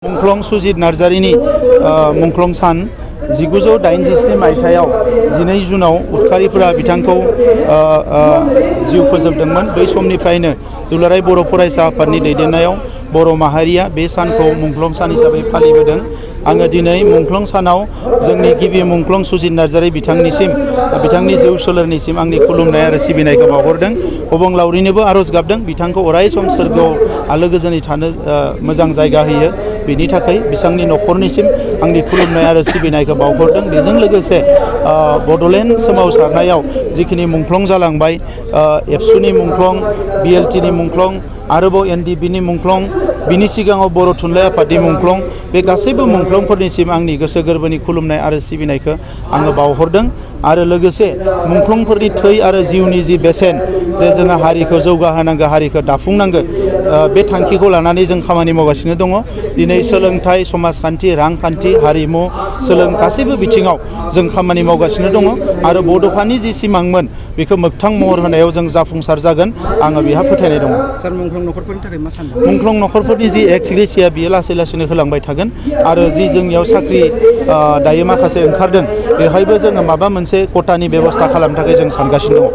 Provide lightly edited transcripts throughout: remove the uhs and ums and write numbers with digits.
मुंख्लं सुजित नार्जारिनि मुंख्लं सान 1987 मायथाइयाव 12 जुनाव उदखारिफोरा बिथांखौ जिउ फोजोबदोंमोन। बै समनिफ्रायनो दुलाराय बर' फरायसा आफादनि दैदेननायाव बर' माहारिया बे सानखौ मुंख्लं सान हिसाबै फालिबोदों। आङो दिनै मुंख्लं सानाव जोंनि गिबि मुंख्लं सुजित नार्जारि बिथांनि जिउ सोलेरनिसिम आंनि खुलुमनाय आरो सिबिनायखौ बावहरदों। अबंलावरिनोबो आरज गाबदों बिथांखौ अराय सम सोरगोआव आलो गोजोनै थानो मोजां जायगा होयो। बेनि थाखाय बिथांनि न'खरनिसिम आंनि खुलुमनाय आरो सिबिनायखौ बावहरदों। बेजों लोगोसे बड'लेण्ड सोमावसारनायाव जिखिनि मुंख्लं जालांबाय, एबसुनि मुंख्लं, बिएलटिनि मुंख्लं, आरोबाव एनडिबिनि मुंख्लं, बिनि सिगाङाव बर' थुनलाइ आफादनि मुंख्लं, बे गासैबो मुंख्लंफोरनिसिम आंनि गोसो गोरबोनि खुलुमनाय आरो सिबिनायखौ आङो बावहरदों। आरो लोगोसे मुंख्लंफोरनि थै आरो जिउनि जि बेसेन, जे जोङो हारिखौ जौगाहोनांगौ, हारिखौ दाफुंनांगौ, बे थांखिखौ लानानै जों खामानि मावगासिनो दङ। दिनै सोलोंथाइ, समाजखान्थि, रांखान्थि, हारिमु, गासैबो बिथिङाव जों खामानि मावगासिनो दङ। आरो बड'फानि जि सिमांमोन बेखौ मोगथां महर होनायाव जों जाफुंसार जागोन, आङो बेहा फोथायनाय दङ। सार, मुंख्लं न'खरफोरनि थाखाय मा सानदों? मुंख्लं न'खरफोरनि जि एक्स ग्रेसिया बियो लासै लासैनो होलांबाय थागोन। आरो जि जोंनियाव साख्रि दायो माखासे ओंखारदों, बेवहायबो जोङो माबा मोनसे खथानि बेबस्था खालामनो थाखाय जों सानगासिनो दङ।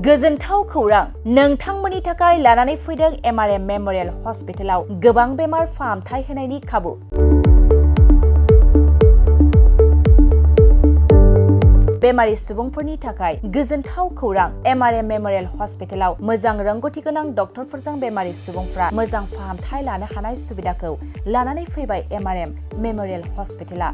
गोजोनथाव खौरां नोंथांमोननि थाखाय लानानै फैदों एमआरएम मेम'रियेल हस्पिटालाव गोबां बेमार फाहामथाय होनायनि खाबु। बेमारि सुबुंफोरनि थाखाय गोजोनथाव खौरां एमआरएम मेम'रियेल हस्पिटालाव मोजां रोंगौथि गोनां डक्टरफोरजों बेमारि सुबुंफ्रा मोजां फाहामथाय लानो हानाय सुबिदाखौ लानानै फैबाय एमआरएम मेम'रियेल हस्पिटाला।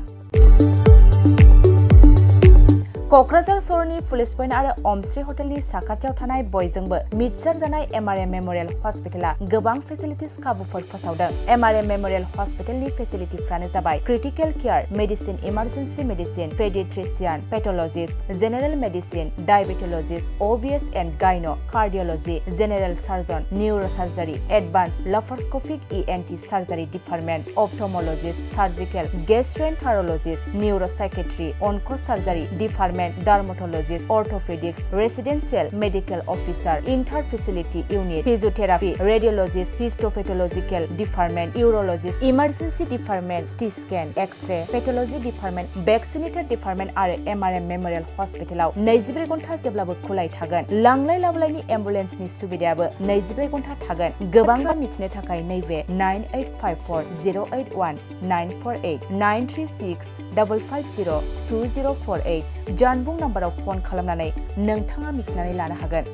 क'क्राझार सहरनि पुलिस पइन्ट आरो अमश्री हटेलनि साखाथियाव थानाय बयजोंबो मिथिसार जानाय एमआरएम मेम'रियेल हस्पिटाला गोबां फेसिलिटिस खाबुफोर फोसावदों। एमआरएम मेम'रियेल हस्पिटालनि फेसिलिटिफ्रानो जाबाय critical care, medicine, emergency medicine, pediatrician, pathologist, general medicine, diabetologist, OBS and gynae, cardiology, general surgeon, neurosurgery, advance laparoscopic ENT surgery department, ophthalmologist, surgical, gastroenterologist, neuropsychiatry, onco surgery department, dermatologist, orthopaedics, residential medical officer, inter facility unit, physiotherapy, radiologist, histopathological department, urologist, emergency department, CT scan, x-ray, pathology department, vaccinator department आरो MRM memorial हस्पिटालाव 24 घन्टा जेब्लाबो खुलाय थागोन। लांलाय लाबोलायनि एम्बुलेन्सनि सुबिदायाबो 24 घन्टा थागोन। गोबां मिथिनो थाखाय नैबे 9854081948 93655502048 जानबुं नाम्बाराव फन खालामनानै नोंथाङा मिथिनानै लानो हागोन।